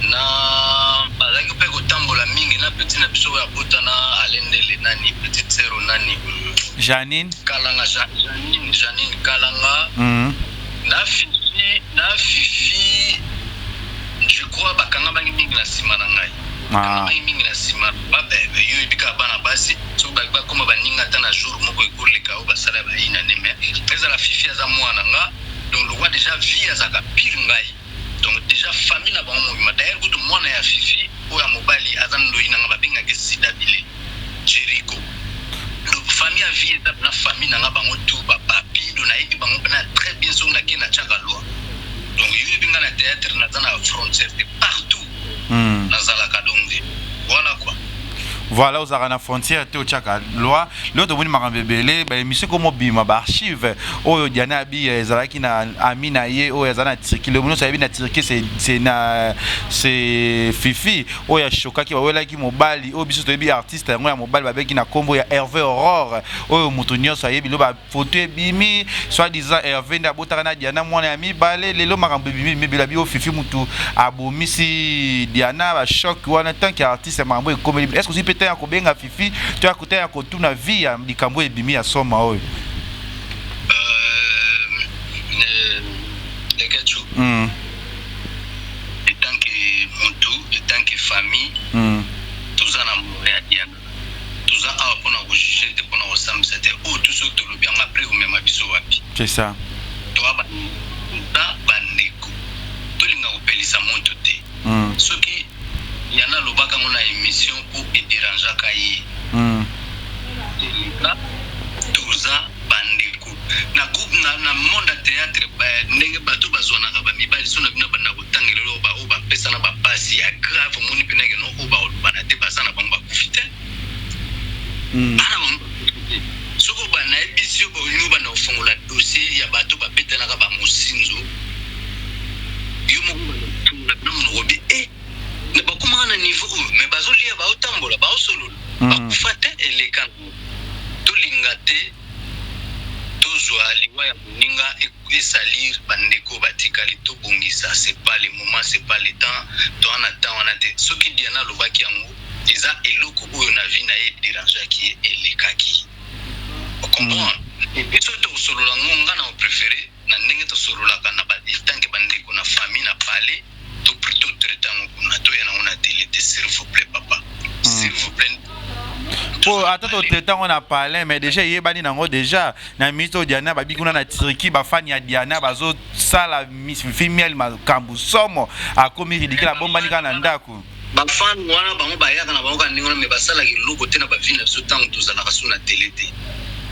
na bazalaki mpe kotambola mingi na petit na biso oyo abotana Alendele, nani, petite sœur nani? Janine. Kalanga, Janine, Janine Kalanga. Na Fifi, na Fifi, je crois bakangamaki mingi na nsima na ngai. Bakangamaki mingi na nsima. Yo yebi kaka bana basi, soki bakoma baninga ata na jour moko ekoleka oyo basala bayina ne. Mais ezala Fifi aza mwana nga, donc lokwa déjà vie azalaka pire ngai, donc déjà famille na bango mobima. D'ailleurs kutu mwana ya Fifi oyo ya mobali aza ndoi na nga, babengaki Sida Bile Jericho. Donc famille ya vie eza na famille na nga, bango tout bapapi, do nayebi bango mpena très bien. Soki nakei na tiaka loi, donc yo yebi nga na théâtre naza na frontière te, partout nazalaka, donc voilà quoi. Voilà, ozalaka na frontière te, otiaka loi. Lelo tomoni makambo ebele, baémission komobima, baarchive oyo Diana abi ezalaki na ami na ye oyo aza na Turquie. Lelo nyonso ayebi na Turquie, c'est na c'est Fifi oyo ashokaki, bawelaki mobali oyo biso toyebi, artiste yango ya mobali babeki na nkombo ya Hervé Aurore, oyo moto nyonso ayebi. Lelo bafoto ebimi, soit disant Hervé nde abotaka na Diana mwana ya mibale. Lelo makambo ebimi mibele, abi oyo Fifi mutu abomisi Diana. Bachoc wana, tant que artiste, makambo ekomeli, est ce que ozwi mpe te ya kobenga Fifi to ya kote ya kotuna vie ya likambo oyo ebimi ya soma oyo? Leketchou, etant que motu, etant que famille, toza na mort ya Diana, toza awa mpona kojuger te, mpona kosambisa te. Oyo tu soki tolobi yango après, komema biso wapi? C'est ça. Toza bandeko, tolinga kopelisa moto te. Soki Yana alobaka yango na émission mpo edérangeaka ye, eleka. Toza bandeko na groupe, na monde ya théâtre, ndenge bato bazwanaka bamibali so na bino, banda kotangela eloko oyo bapesana bapasi ya grave. Omoni mpena keno oyo bakolobana te, baza na bango bakufi te, bana bango bakufi te. Soki obanda yebisi yo, bolingi obanda kofongola dossier ya bato babetanaka bamosinzo, yo moko banda kofongola bino monoko bi e bakomaka na niveau oyo, mais bazolia, baotambola, baosolola, bakufa te. Eleka. Tolinga te tozwa liwa ya moninga esalir bandeko batikali. Tobongisa, c'est pas le moment, c'est pas le temps, toa na temps wana te. Soki Diana alobaki yango, eza eloko oyo na vie na ye edérangeaki ye, elekaki, ocomprendre. Et puis soki tokosolola ngo, nga na opréféré na ndenge tosololaka na etant que bandeko na famille na palais, to plutôt traite yango kuna, toya nango na télé te, s'il vous plaît papa, s'il vous plaît. Po ata totraite yango na palais, mais déjà eyebani nango déjà na minute oyo Diana babi kuna na Turquie, bafani ya Diana bazosala Fimiel makambo somo, akomi ridicule, abombani kaka na ndako. Bafani wana, bango bayaka na bango kaka ndenge wana, mais basalaka eloko te na bavie na biso ntango tozalaka so na télé te,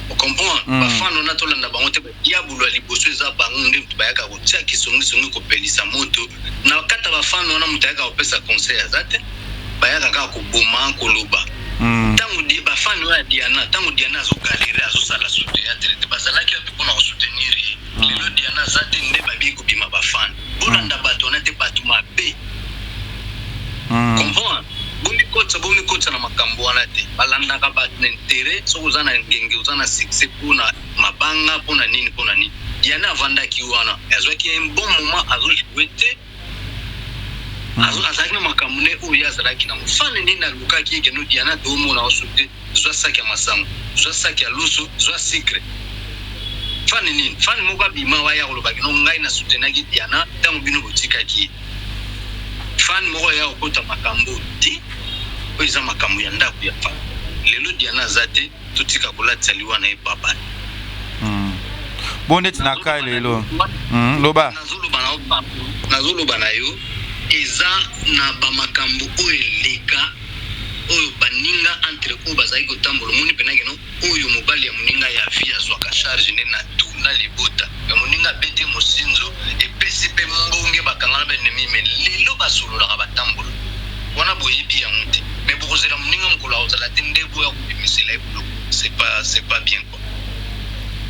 ocomprendre. Bafani wana tolanda bango te. Badiabolo ya liboso eza bango nde moto bayaka kotia kisongisongi, kopelisa moto na kati ya bafani wana. Moto ayaka kopesa conseil aza te, bayaka kaka koboma, koloba. Ntango bafani oyo ya Diana, ntango Diana azogalérer, azosala so théâtre te, bazalaki wapi mpona kosoutenir ye? Lelo Diana aza te, nde babii kobima bafani. Bolanda bato wana te, bato mabe. Comprendre, bomikotisa, bomikotisa na makambo wana te. Balandaka bato na intérêt. Soki oza na ngenge, oza na succès, mpona mabanga, mpona nini, mpona nini? Diana avandaki wana, azwaki un bon moment, azojouer te, azalaki na makambo ne oyo ye azalaki nango. Fane nini alukaki ye keno Diana toomona oso te, zwa saki ya masango, zwa saki ya loso, zwa sucre. Fane nini? Fane moko abima waya kolobaki no ngai na soutenaki Diana ntango bino botikaki ye. Fane moko aya kokota makambo te oyo eza makambo ya ndako ya fane. Lelo Diana aza te, totika kolatisa liwa na ye papa. Bon, neti na ka lelo loba. Nazoloba na yo, eza na bamakambo oyo eleka, oyo baninga entre oyo bazalaki kotambola. Omoni mpena keno oyo mobali ya moninga ya vie azwaka charge nde na tu na libota ya moninga, abeti mosinzo, epesi mpe mbonge, bakangana baennemi. Mais lelo basololaka, batambola wana, boyebi yango te. Mais bokozela moninga mokolo akozala te nde boya kobimisela ye biloko. C'est pas bien quoi,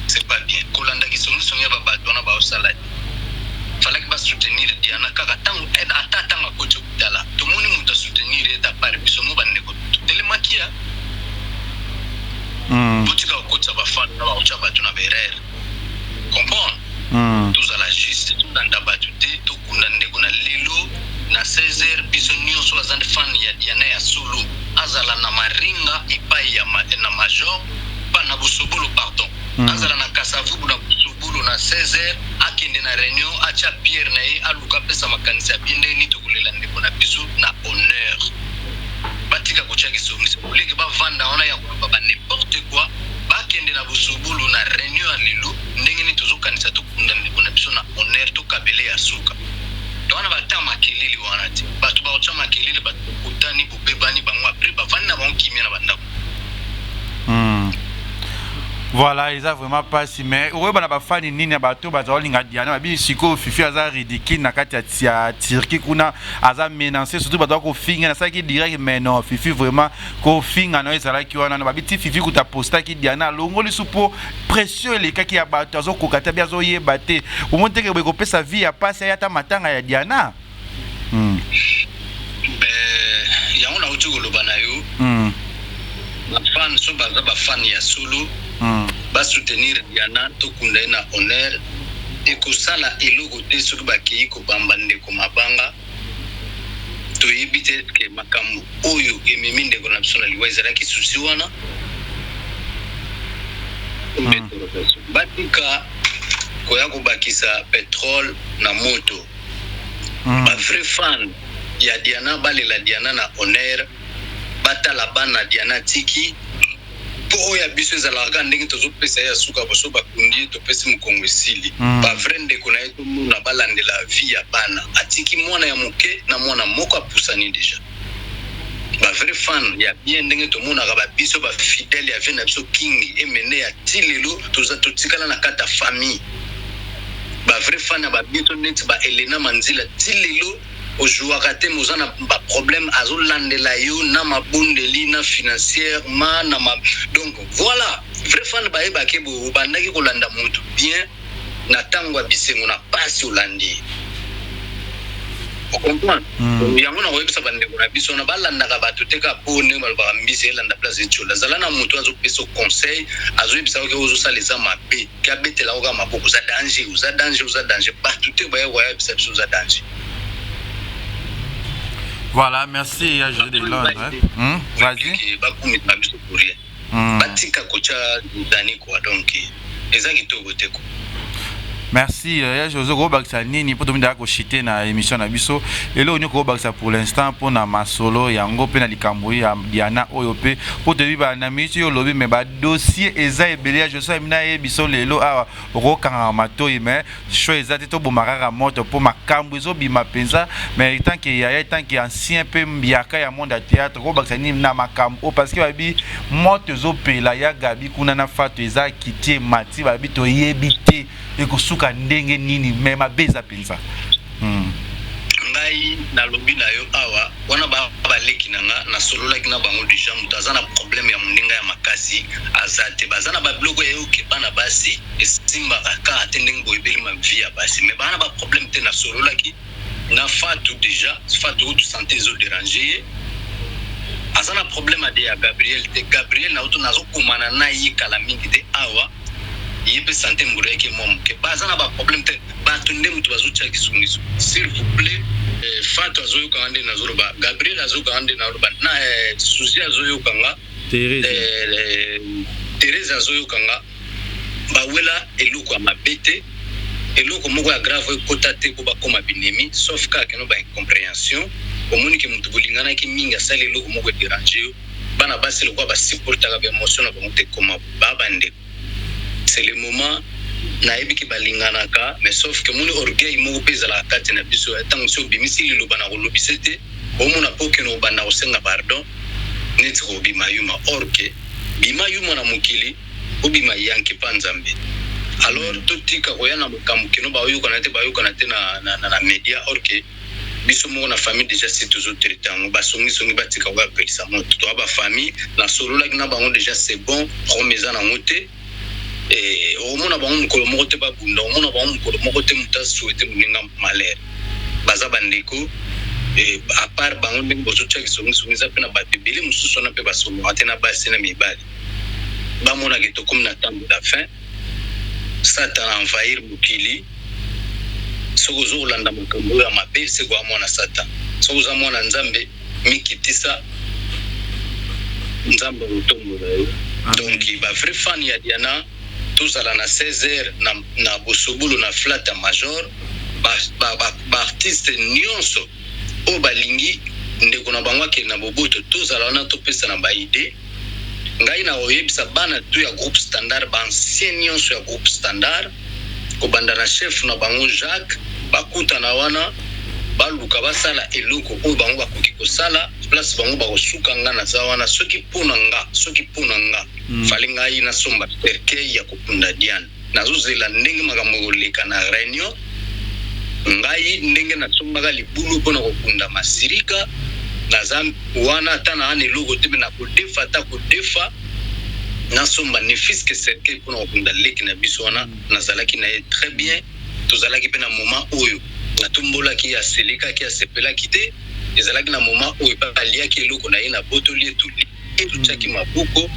c'est pas bien. Kolanda kisongisongi ya babato wana baosala te. Falaki basoutenir Diana kaka ntango, ata ntango akoti hôpital, tomoni moto asoutenir ye à part biso mo bandeko totelemaki ya. Botika kokotisa bafans na bakotya bato na baerreur, comprendre. Tozala juste, tolanda bato te. Tokunda ndeko na lelo na 16 heures. Biso nyonso aza fan ya Diana ya solo, azala na Maringa epai ya na Major pa na Bosobolo, pardon, azala na Kasavubu na Bosobolo na 16 heures, akende na réunion, atya pierre na ye, aluka apesa makanisi ya bien ndenge nini tokolela ndeko na biso na honneur. Batika kotya kisongisa oleke, bavanda wana ya koloba ba n'importe quoi. Bakende na Bosobolo na réunion ya lelo, ndenge nini tozokanisa tokunda ndeko na biso na honneur, tokabele ya suka. To wana bata makelele wana te, bato bakotya makelele, bato bokutani, bobebani bango, après bavandi na bango kimia na bandako. Voilà, eza vraiment mpasi. Mais okoyeba na bafans nini ya bato baza kolinga Diana, babi sikoyo Fifi aza ridicule na kati ya Turquie kuna, aza menacé, surtout bato bakofinga. Nasalaki direct, mais non, Fifi vraiment kofinga na yo ezalaki wana. Na babi ti Fifi kuta postaki Diana alongoli su mpo pression elekaki ya bato, azokoka te, abi azoyeba te. Omoni teke boye kopesa vie ya pasi aya ata matanga ya Diana. Yango nauti koloba na yo, bafans so baza bafans ya solo, basoutenir Diana, tokunda ye na honneur. Ekosala eloko te soki bakei kobamba ndeko mabanga. Toyebi te ke makambo oyo ememi ndeko na biso na liwa ezalaki susi wana. Batika koya kobakisa pétrole na moto. Bavrai fan ya Diana balela Diana na honneur, batala bana Diana tiki, mpo oyo ya biso ezalaka kaka ndenge tozopesa ye ya suka. Boso bakundi ye, topesi mokongo, esili. Bavrai ndeko na ye tomona balandela vie ya bana atiki, mwana ya moke na mwana moko apusani déjà. Bavrai fan ya bien, ndenge tomonaka babiso bafidèle ya vie na biso King Emene ya ti lelo, toza totikala na kati ya famille. Bavrai fan ya babiso neti ba Elena Manzila, ti lelo ozwaka te, moza na baproblème, azolandela yo na mabondeli, na financièrement na ma. Donc voilà, vrai fan bayebaki boye, obandaki kolanda motu bien na ntango ya bisengo, na pasi olandi ye, ocomprendre. Yango na koyebisa bandeko na biso wana balandaka bato te kaka mpo ndenge balobaka mbisi elanda place etiola. Zala na moto azopesa conseil, azoyebisa oke ozosala eza mabe, ke abetela kaka maboko, oza danger, oza danger, oza danger. Bato te baya koyebisa biso oza danger. Voilà, merci à José de Londres. Vas-y. Bakumisa biso pour rien. Batika kotya dani quoi, donc eza kitoko te ko. Merci ya José. Kobakisa nini mpo tomindaka koshite na émission na biso eloko nini kobakisa pour l'instant mpona masolo yango mpe na likambo ya Diana oyo? Mpe mpo toyebi na miniti oyo olobi, mais badossier eza ebele ya José ami nayebi so lelo awa okokangaka matoi, mais choix eza te, toboma kaka moto mpo makambo ezobima mpenza. Mais tant que yaya, tant que ancien mpe mbiaka ya monde ya théâtre, kobakisa nini na makambo oyo? Parce que babi moto ezopela ya Gabi kuna na Fato, eza kiti emati, babi toyebi te ekosuka ndenge nini, mais mabe eza mpenza. Ngai nalobi na yo awa wana, baleki na nga nasololaki na bango déjà. Moto aza na problème ya moninga ya makasi aza te. Baza na babiloko ya yoke, bana basi esimbaka kaka te ndenge boyebeli ma vie ya basi, mais baa na baproblème te. Nasololaki na Fatu déjà. Fatu kutu santé ezodéranger ye, aza na problème ade ya Gabriel te. Gabriel nauto nazokomana na ye kala mingi te awa, ye mpe santé mbula yaki mwa moke. Baza na baproblème te. Bato nde moto bazotia kisongiso. S'il vous plaît, Fatu azoyokanga nde nazoloba, Gabriel azoyokanga nde nazoloba, na Suzi azoyokanga, Therese azoyokanga. Bawela eloko ya mabe te, eloko moko ya grave ekota te mpo bakóma binemi, sauf kaka keno baincompréhension. Omoni ke moto bolinganaki mingi asali eloko moko edéranger yo. Bana basi lokola basupportaka baémotion na bango te, koma baa bandeko. C'est le moment, nayebi ke balinganaka, mais sauf ke moni orgueil moko mpe ezalaka kati na biso. Ntango si obimisi liloba na kolobisa te, omona mpo okende kobanda kosenga pardon neti kobima yuma. Or ke bima yuma na mokili, obima yanke mpa Nzambe. Alors totika koya na makambo keno bayokana te, bayokana te na média. Or ke biso moko na famille déjà si tozotraiter yango, basongisongi batika koya pelisa moto. Toya bafamille, nasololaki na bango déjà, c'est bon, problème eza nango te. Okomona bango mokolo moko te babunda, omona bango mokolo moko te moto asouhaiter moninga malheur. Baza bandeko. À part bango, ndenge bozotiaki songisongi, eza mpe na bato ebele mosusu wana mpe basomaka te na basi na mibali. Bamonaki tokomi na temps de la fin, Satan envahir mokili. Soki oza kolanda makambo oyo ya mabe, seko oya mwana Satan. Soki oza mwana Nzambe, mikitisa, Nzambe akotombola yo. Donc bavrai fan ya Diana, tozala na 16 heures na Bosobolo, na flat ya Major. Baartiste ba, ba, nyonso oyo balingi ndeko na bango akende na boboto, tozala wana, topesa na baidées. Ngai na koyebisa bana tu ya groupe Standard, baancien nyonso ya groupe Standard, kobanda na chef na bango Jacques, bakutana wana, baluka basala eloko oyo bango bakoki kosala. Place bango bakosuka, nga naza wana. Soki mpo na nga, soki mpo na nga, fallait ngai nasomba cercueil ya kokunda Diane. Nazozela ndenge makambo ekoleka na réunion. Ngai ndenge nasombaka libulu mpona kokunda Masirika, naza wana, ata na wana eloko te, me nakodefa, ata kodefa, nasomba ne fût-ce que cercueil mpona kokunda leki na biso wana. Nazalaki na ye très bien, tozalaki mpe na moment oyo natumbolaki, aselekaki, asepelaki te. Ezalaki na moment oyo mpe aliaki eloko na ye, na botoli ye, tolie, totiaki maboko.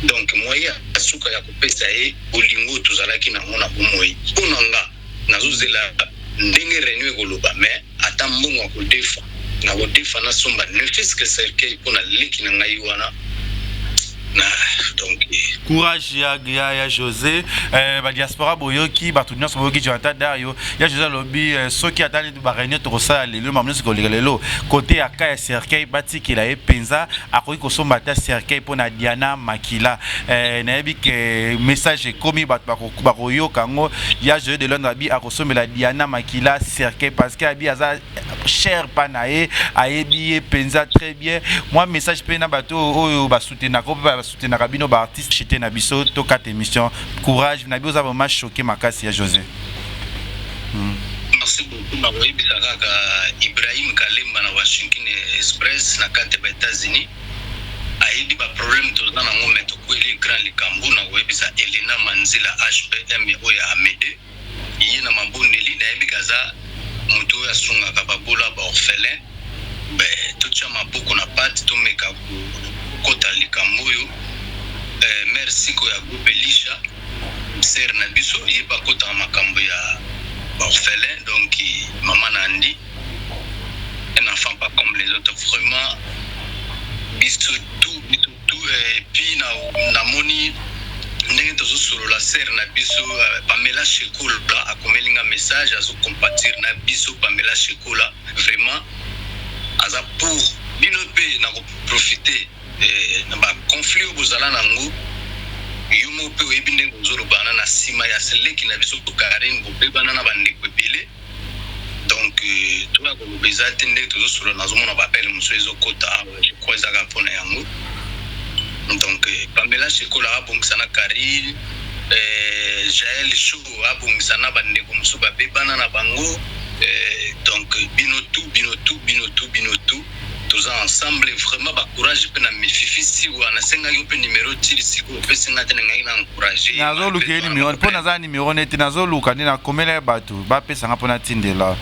Donc moyen asuka ya kopesa ye bolingo tozalaki nango na bomoi. Mpo na nga, nazozela ndenge réunion ekoloba, mais ata mbongo ya kodefa, na kodefa, nasomba ne fût-ce que cercueil mpo na leki na ngai wana na donc. Courage ya José. Badiaspora boyoki, bato nyonso boyoki Jonathan Dario. Ya José alobi soki ata baréunion tokosala lelo, makambo nyonso koleka lelo, côté ya ka ya cercueil, batikela ye mpenza, akoki kosomba ata cercueil mpo na Diana Makila. Nayebi ke message ekomi, bato bakoyoka yango. Ya José de Londres abi akosombela Diana Makila cercueil parce que abi aza cher mpa na ye, ayebi ye mpenza très bien. Mwa message mpe na bato oyo basoutenaka, mpe basoutenaka bino baartiste chete na biso. Tokata émission. Courage na bi, oza vraiment choqué makasi ya José. Merci beaucoup. Nakoyebisa kaka Ibrahim Kalemba na Washington Express na kati ya baÉtats-Unis, ayebi baproblème toza nango, me tokweli grand likambo. Nakoyebisa Elena Manzila HPM oyo ya Amede, ye na mabondeli, nayebi kaza moto oyo asungaka babola, baorphelin. Be totya maboko na pate, tomeka kokota likambo oyo. Mare siko ya groupe Elisha, sœur na biso, ye bakotaka makambo ya baorphelin. Donc mama na Andi, un enfant pas comme les autres, vraiment biso tout, biso tout. Et puis namoni ndenge tozosolola, sœur na biso Pamela Shekola akomeli nga message, azocompatir na biso. Pamela Shekola vraiment aza pour bino mpe na koprofiter na baconflit oyo bozala nango. Yo moko mpe oyebi ndenge ozolobana na nsima ya seleki na biso Karine, bobebana na bandeko ebele. Donc toya koloba eza te. Ndenge tozosolola, nazomona baappel mosusu ezokota awa, je crois ezaka mpona yango. Donc Pamela Shekola abongisa na Karine, Jael Show abongisa na bandeko mosusu babebana na bango. Donc bino tout, bino tout, bino tout, bino tout, toza ensemble. Vraiment bacourage mpe na Mififi Siwa. Nasengaki yo mpe numero tili, sikoyo opesinga te, nangaki na encourage. Nazoluka ye numero mpo naza numero neti nazoluka nde nakomela ye, bato bapesanga mpo natindela.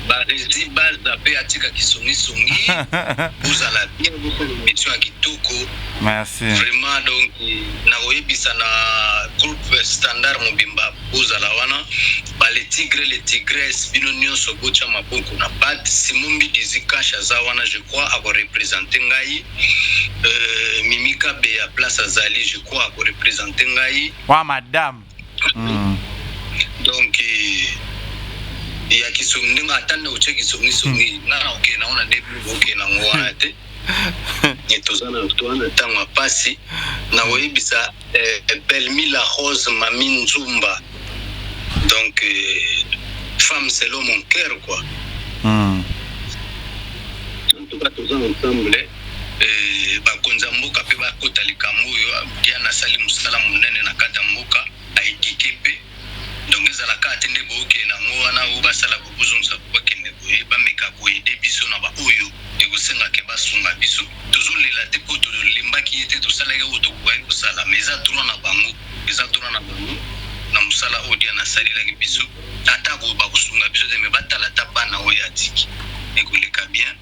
Baresi baza mpe atika kisongisongi. Bozala bien, bosala émission ya kitoko. Merci. Vraiment, donc nakoyebisa na groupe Standard mobimba, bozala wana, bale tigre, le tigresse, bino nyonso botya maboko na pate. Simon Mbidizi Cash aza wana, je crois akoreprésenter ngai. Mimi Kabeya, place azali, je crois akoreprésenter ngai. Wa madame. Donc ya kisongi, ndenge ata nde otie kisongisongi, nga na okende nango na nde okende nango wana te. Toza na ntango ya mpasi. Nakoyebisa Belmi la Rose Mami Nzumba, donc femme selon mon cœur quoi. En tout cas toza ensemble. Bakonzi ya mboka mpe bakota likambo oyo. Diana asali mosala monene na kati ya mboka, aéduquer mpe. Donc ezala kaka te nde bookende nango wana oyo basala bozongisa, bakende boye, bameka koaider biso na baoyo ekosengaka basunga biso. Tozolela te mpo tolembaki ye te, tosalaki oyo tokokaki kosala, mais eza droit na bango, eza droit na bango na mosala oyo Diana asalelaki biso. Ata bakosunga biso te, mais batala ata bana oyo atiki, ekoleka bien.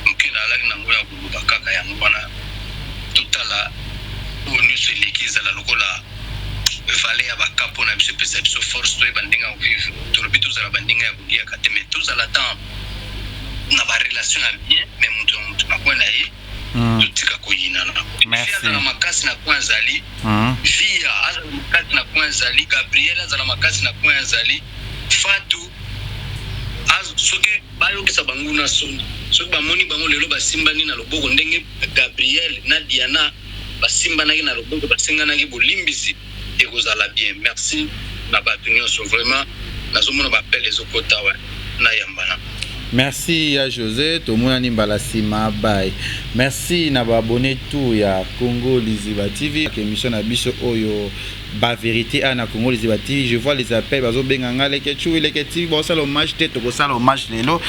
Moke nalaki nango ya koloba kaka yango wana. Totala oyo nyonso eleki ezala lokola vale ya baka mpo na biso, epesa biso force toyeba ndenge ya kovivre. Tolobi tozala bandinga ya koliaka te, mais tozala ta na barelation ya bien, mais moto ya moto na coin na ye. Totika koyinana. Azala makasi na coin azali, Via azala makasi na coin azali, Gabriel azala makasi na coin azali, Fatu. Soki bayokisa banguna soni, soki bamoni bango lelo basimbani na loboko ndenge Gabriel na Diana basimbanaki na loboko, basenganaki bolimbisi, ekozala bien. Merci na bato nyonso. Vraiment nazomona baappels ezokota wa nayambana. Merci ya José, tomonani mbala nsima, bye. Merci na baabonnés tout ya Congo Liziba TV, émission na biso oyo ba vérité a na Congo Liziba TV. Je vois les appels, bazobenga nga leke chui leke TV, bosala hommage te. Tokosala hommage lelo.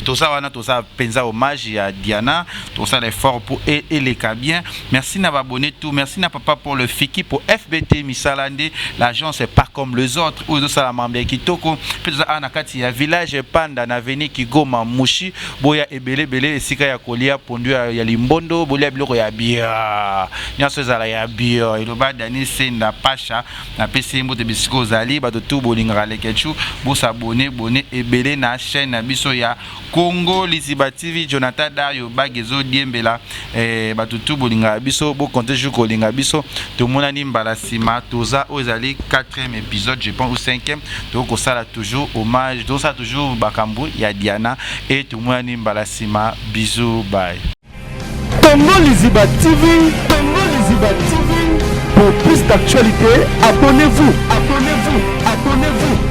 Toza wana, toza mpenza hommage ya Diana, tosala effort pour eleka bien. Merci na baabonnés tout, merci na papa pour le fiki pour FBT misala nde l'agence est pas comme les autres oyo ezosala mambo ya kitoko. Mpe toza awa na kati ya village Panda na avenue Kigoma Mushi. Boya ebele ebele, esika ya kolia pondu ya limbondo, bolia biloko ya bia nyonso ezala ya bio. Eloba Dani Senda Pasha, napesi ye mbote bisika ozali. Bato tu bolingaka Lekechu, bos'abonner bone ebele na chaîne na biso ya Congo Liziba TV. Jonathan Dario bag ezodiembela. Bato tu bolingaka biso, bocompter jour kolinga biso. Tomonani mbala nsima. Toza oyo ezali 4e épisode, je pense, ou 5e. Tokosala toujours hommage, tokosala toujours makambo ya Diana e. Tomonani mbala nsima, bisous, bye. Congo Liziba TV, Congo Liziba TV. Pour plus d'actualités, abonnez-vous, abonnez-vous, abonnez-vous.